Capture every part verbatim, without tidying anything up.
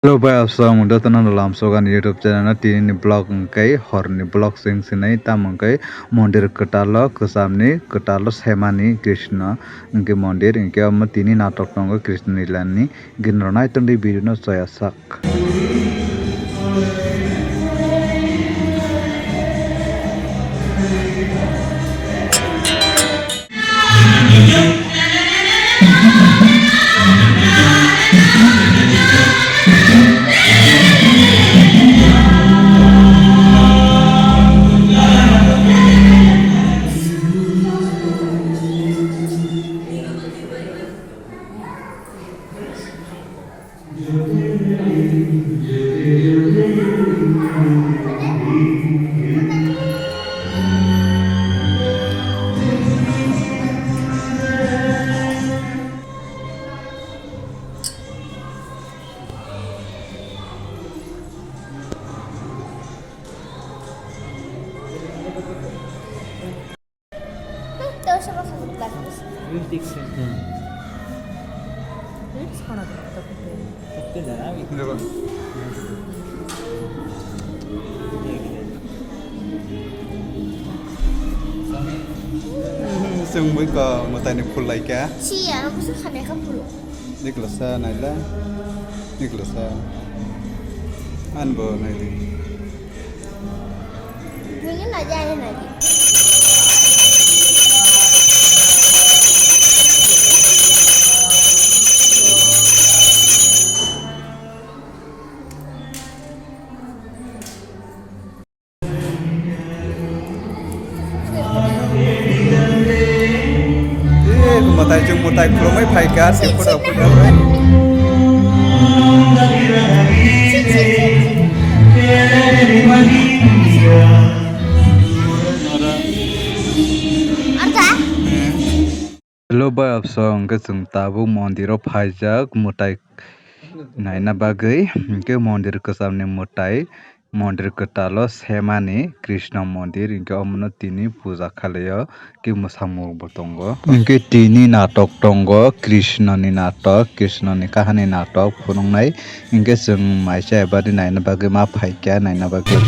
Hello, bai, aswk ang jotono lamsok ani YouTube channel no tini ni vlog hwnkhe horni vlog se wng sinai, tamo hwnkhe mondir kwtalo kwchamni kwtalo semani Krishna hwnkhe mondir, hwnkhe omo tini natok tongo Krishna Lila ni, gini rw nai tongdi video no chaya sak. Chwng bui ko mwtai ni phul lai kha. Siya, ang kusu khane kha phul. Niklasa naila. Niklasa. An bo naidi. Buini naidi, ani naidi. Eh, mwtai chwng mwtai khulumui phaikha, se photo photo bai. Hello, bai, abso hwnkhe chwng tabuk mondir o phaijak mwtai naina bagwi, hwnkhe mondir kwcham ni mwtai. Mondir kwtalo semani Krishna mondir, hwnkhe omono tini puja khlaio, khe mwsamung bo tongo. Hwnkhe tini natok tongo, Krishna ni natok, Krishna ni kahani natok phunuknai. Hwnkhe chwng maisa ebadi naina bagwi ma phaikha, naina bagwi.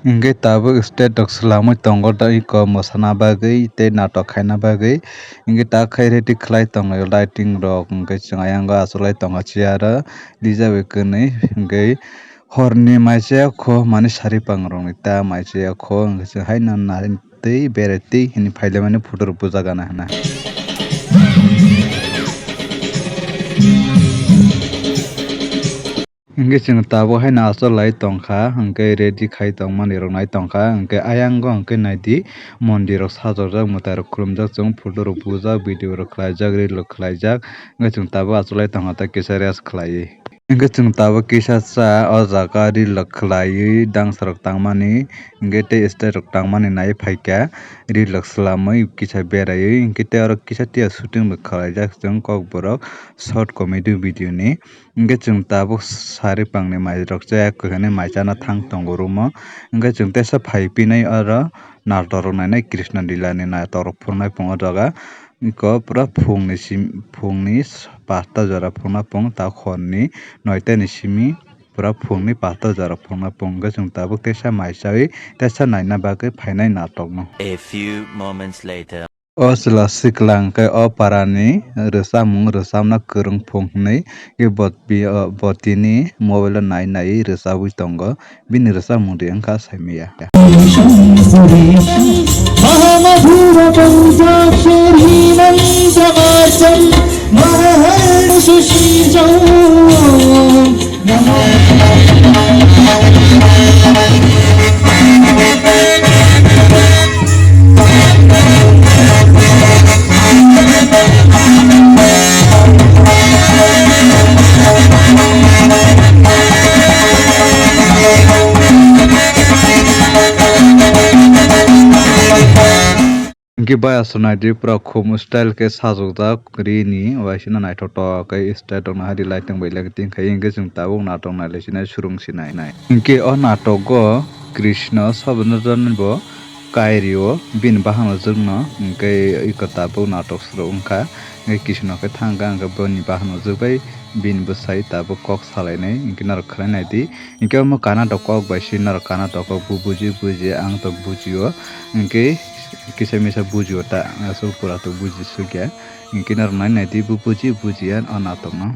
Hwnkhe tabuk stage rok swlamwi tongo tei eko mwsana bagwi tei natok khaina bagwi. Hwnkhe tak khai ready khlai tongo lighting rok, hwnkhe chwng ayang o achuk lai tongo chair o. Rijak bai kwnwi hwnkhe horni maisa kho mani sari pangrokni ta maisa kho hwnkhe chwng haino naitwi berai twi hinwi phailaimani photo rok bujak gana hwna. Hwnkhe chwng tabuk haino achuk lai tongkha, hwnkhe ready khai tongmani rok nai tongkha, hwnkhe ayang o hwnkhe naidi mondir rok sajokjak, mwtai rok khulumjak, chwng photo rok bujak, video rok khlaijak, reel rok khlaijak, hwnkhe chwng tabuk achuk lai tongkha tei kisa rest khlaiwi. Hwnkhe chwng tabuk kisa cha o jaga reel rok khlaiwi dance rok tangmani, hwnkhe tei stage rok tangmani naiwi phaikha reel rok swlamwi kisa beraiwi, hwnkhe tei oro kisa tiya shooting bo khlaijak chwng kokborok short comedy video ni. Hwnkhe chwng tabuk sari pangni mai rok chaya kwhwini mai chana thang tongo room o, hwnkhe chwng teisa phai pinai oro natok rok nainai Krishna Lila ni natok rok phunuknai phungo jaga. Eko pura phungni sim-, phungni pasta jora phunukna phung, ta horni noita ni simi pura phungni pasta jora phunukna phung. Hwnkhe chwng tabuk teisa mai chawi teisa naina bagwi phainai natok no. A few moments later. O chwla sikla hwnkhe o parani rwchapmung rwchapna kwrwng phung hwnwi. Khe bo, bi-, o, bo tini mobile o nai naiwi rwchabwi tongo. Bini rwchapmung de wngkha saimaya. Mahamadhura Panchakshari Mantra. Hwnkhe bai aswk naidi pura khum style khe sajokjak rini waisino naithotok khe style rokno hai ri lighting bai lighting khai hwnkhe chwng tabuk natok nailai sinai surung sinai nai. Hwnkhe o natogo Krishna Sabdanani bo kairio bini bahanojwkno hwnkhe iko tabuk natok swrwk wngkha. Hwnkhe Krishna khe thangkha hwnkhe boni bahanojwk bai bini bwsai tabuk kok salainai hwnkhe norok khwlai naidi. Hwnkhe omo Karnataka kok bai se norok Karnataka kok bo buji buji ang tok bujio. Hwnkhe kisa misa bujio ta aswk pura tok buji sukya. Hwnkhe norok nai naidi bo buji bujiya o natokno.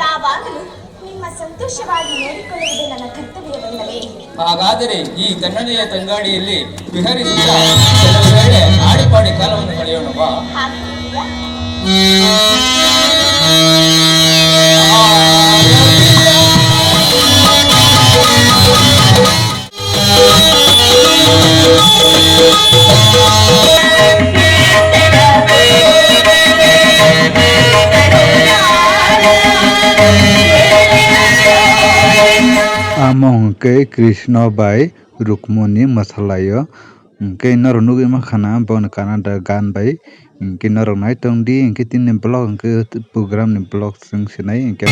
ಯಾವಾಗಲೂ ನಿಮ್ಮ ಸಂತೋಷವಾಗಿ ನೋಡಿಕೊಳ್ಳುವುದೇ ನನ್ನ ಕರ್ತವ್ಯವಲ್ಲವೇ? ಹಾಗಾದರೆ ಈ ತಣ್ಣನೆಯ ತಂಗಾಳಿಯಲ್ಲಿ ವಿಹರಿಸುತ್ತಾ ಕೆಲವು ವೇಳೆ ಆಡಿಪಾಡಿ ಕಾಲವನ್ನು ಕಳೆಯೋಣವಾ? ಹಾಗೇನಿಲ್ಲ. Amo hwnkhe Krishna bai Rukmoni mwsalaio. Hwnkhe norok nugwi mankha na, bono Kannada gan bai. Hwnkhe norok nai tongdi, hwnkhe tini vlog hwnkhe program ni vlog chwng sinai hwnkhe.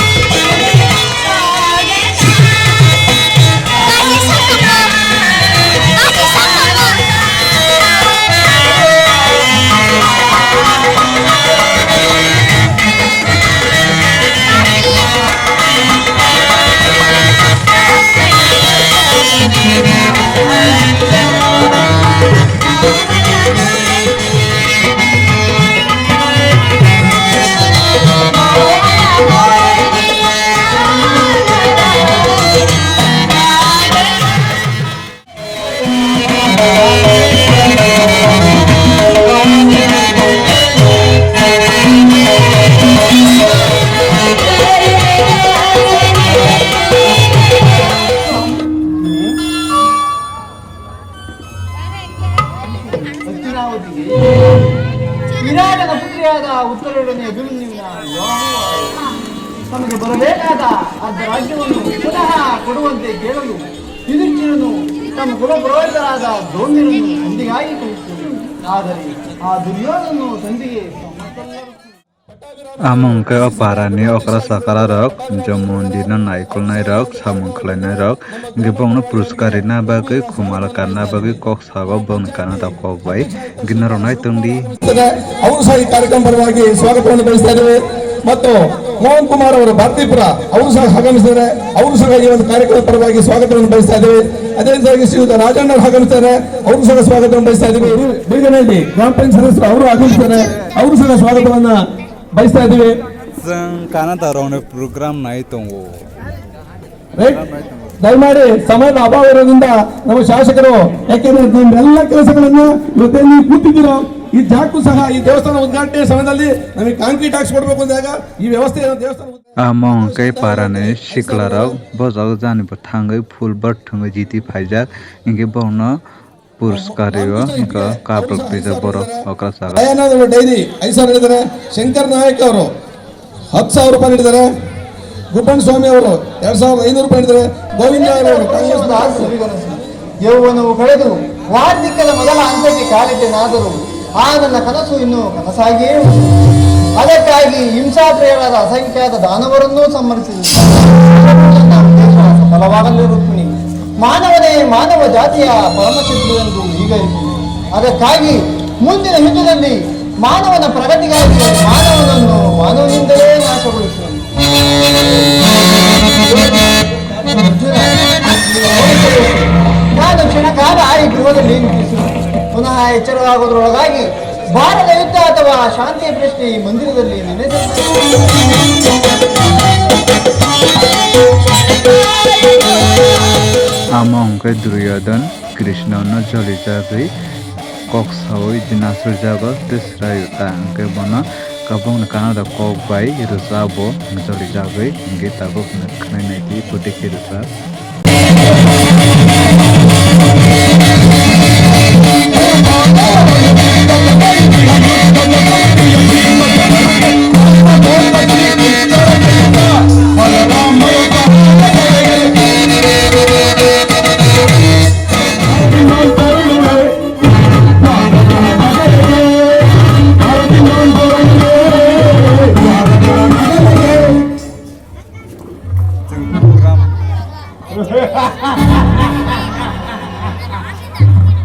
ವಿರಾಟನ ಪುತ್ರಿಯಾದ ಉತ್ತರೊಡನೆ ಅಭಿಮನ್ಯುವಿನ ವಿವಾಹವು ತಮಗೆ ಬರಬೇಕಾದ ಅರ್ಧ ರಾಜ್ಯವನ್ನು ಪುನಃ ಕೊಡುವಂತೆ ಕೇಳಲು ಯುಧಿಷ್ಠಿರನು ತಮ್ಮ ಕುಲ ಪುರೋಹಿತರಾದ ದ್ರೋಣ್ಯರನ್ನು ಸಂಧಿಗಾಗಿ ಕಳಿಸಿದರು. ಆದರೆ ಆ ದುರ್ಯೋಧನನು ಸಂಧಿಗೆ ಸಮ್ಮತನಲ್ಲ. Amo hwnkhe o parani okra chakra rok, je mondir no naikolnai rok, samung khlainai rok, hwnkhe bongno puraskar rina bagwi, khumala karna bagwi kok sago bongni Kannada kok bai, hwnkhe norok nai tongdi. ಅವರು ಸಹ ಈ ಕಾರ್ಯಕ್ರಮ ಪರವಾಗಿ ಸ್ವಾಗತವನ್ನು ಬಯಸ್ತಾ ಇದ್ದೇವೆ. ಮತ್ತು ಮೋಹನ್ ಕುಮಾರ್ ಅವರು ಭಾರತೀಪುರ, ಅವರು ಸಹ ಆಗಮಿಸಿದ್ದಾರೆ. ಅವರು ಸಹ ಈ ಒಂದು ಕಾರ್ಯಕ್ರಮ ಪರವಾಗಿ ಸ್ವಾಗತವನ್ನು ಬಯಸ್ತಾ ಇದ್ದೇವೆ. ಅದೇ ರೀತಿಯಾಗಿ ಶ್ರೀಯುತ ರಾಜಣ್ಣ ಅವರು ಆಗಮಿಸಿದ್ದಾರೆ, ಅವರು ಸಹ ಸ್ವಾಗತವನ್ನು ಬಯಸ್ತಾ ಇದ್ದೇವೆ. ಬೀಗನಹಳ್ಳಿ ಗ್ರಾಮ ಪಂಚಾಯತ್ ಸದಸ್ಯರು ಅವರು ಆಗಮಿಸಿದ್ದಾರೆ, ಅವರು ಸಹ ಸ್ವಾಗತವನ್ನ ಬಯಸ್ತಾ ಇದ್ದೀವಿ. Chwng Kannada rokni program nai tongo. Right? ದಯಮಾಡಿ ಸಮಯದ ಅಭಾವ ಇರೋದ್ರಿಂದ ನಮ್ಮ ಶಾಸಕರು, ಯಾಕೆಂದ್ರೆ ನಿಮ್ಮೆಲ್ಲ ಕೆಲಸಗಳನ್ನ ಇವತ್ತೇ ನೀವು ಕೂತಿದ್ದೀರೋ, ಈ ಜಾಗಕ್ಕೂ ಸಹ ಈ ದೇವಸ್ಥಾನ ಉದ್ಘಾಟನೆ ಸಮಯದಲ್ಲಿ ನಮಗೆ ಕಾಂಕ್ರೀಟ್ ಹಾಕ್ಸ್ಕೊಡ್ಬೇಕು ಅಂದಾಗ ಈ ವ್ಯವಸ್ಥೆ ದೇವಸ್ಥಾನ ಉದ್ಘಾಟನೆ Amo hwnkhe parani siklarok bojak jani bo thangwi phul bar thwngwi jiti phaijak, hinkhe bono Purskari o wngkha kaprok twijak borok okra saka. Dayanand dairy ಐದು ಸಾವಿರ ನೀಡಿದ್ದಾರೆ. ಶಂಕರ್ ನಾಯಕ್ ಅವರು ಹತ್ತು ಸಾವಿರ ರೂಪಾಯಿ ನೀಡಿದ್ದಾರೆ. ಗುಬ್ಬಣ್ಣ ಸ್ವಾಮಿ ಅವರು ಎರಡು ಸಾವಿರದ ಐನೂರು ರೂಪಾಯಿ ನೀಡಿದ್ದಾರೆ. ಗೋವಿಂದ ಅವರು ಕಾಂಗ್ರೆಸ್ ಯೌವನವು ಕಳೆದು ವಾರ್ಧಿಕದ ಮೊದಲ ಹಂತಕ್ಕೆ ಕಾಲಿಟ್ಟೆನಾದರೂ ಆ ನನ್ನ ಕನಸು ಇನ್ನೂ ಕನಸಾಗಿಯೇ ಉಳಿದಿದೆ. ಅದಕ್ಕಾಗಿ ಹಿಂಸಾಪ್ರಿಯರಾದ ಅಸಂಖ್ಯಾತ ದಾನವರನ್ನೂ ಸಂಹರಿಸಿದೆ. ನನ್ನ ಉದ್ದೇಶ ಸಫಲವಾಗಲಿರುತ್ತೀನಿ. ಮಾನವನೇ ಮಾನವ ಜಾತಿಯ ಪರಮ ಶತ್ರು ಎಂದು ಈಗ ಇದ್ದೀನಿ. ಅದಕ್ಕಾಗಿ ಮುಂದಿನ ಯುದ್ಧದಲ್ಲಿ ಮಾನವನ ಪ್ರಗತಿಗಾಗಿ ಮಾನವನನ್ನು ಮಾನವನಿಂದಲೇ ನಾಶಗೊಳಿಸುವೆ. ಅರ್ಜುನ, ನಾನು ಕ್ಷಣಕಾಲ ಈ ಗೃಹ ಪುನಃ ಎಚ್ಚರವಾಗುವುದರೊಳಗಾಗಿ ಬಾರದ ಯುದ್ಧ ಅಥವಾ ಶಾಂತಿ ಪ್ರಶ್ನೆ ಈ ಮಂದಿರದಲ್ಲಿ ನೆನೆಸ Amo hwnkhe Duryodhan Krishnono jolijagwi kok saui dinasur jago tei swrai ta hwnkhe bono kabukni kanada kok bai rwchabo jolijagwi hwnkhe tabukno khwnai naidi phuti khe rwchap.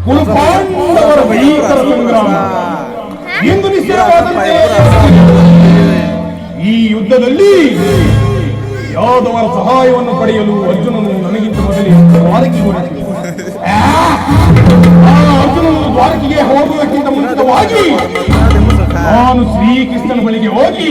ಕುರುಪಾಂಡವರ ಭಯಂಕರ ಸಂಗ್ರಾಮ. ಇಂದು ನಿಶ್ಚಯವಾದಂತೆ ಈ ಯುದ್ಧದಲ್ಲಿ ಯಾದವರ ಸಹಾಯವನ್ನು ಪಡೆಯಲು ಅರ್ಜುನನು ನನಗಿಂತ ಮೊದಲೇ ದ್ವಾರಕೆಗೆ ಹೊರಟಿದ್ದಾನೆ. ಆ, ಆ ಅರ್ಜುನನು ದ್ವಾರಕೆಗೆ ಹೋಗುವುದಕ್ಕಿಂತ ಮುಂಚಿತವಾಗಿ ನಾನು ಶ್ರೀಕೃಷ್ಣನ ಬಳಿಗೆ ಹೋಗಿ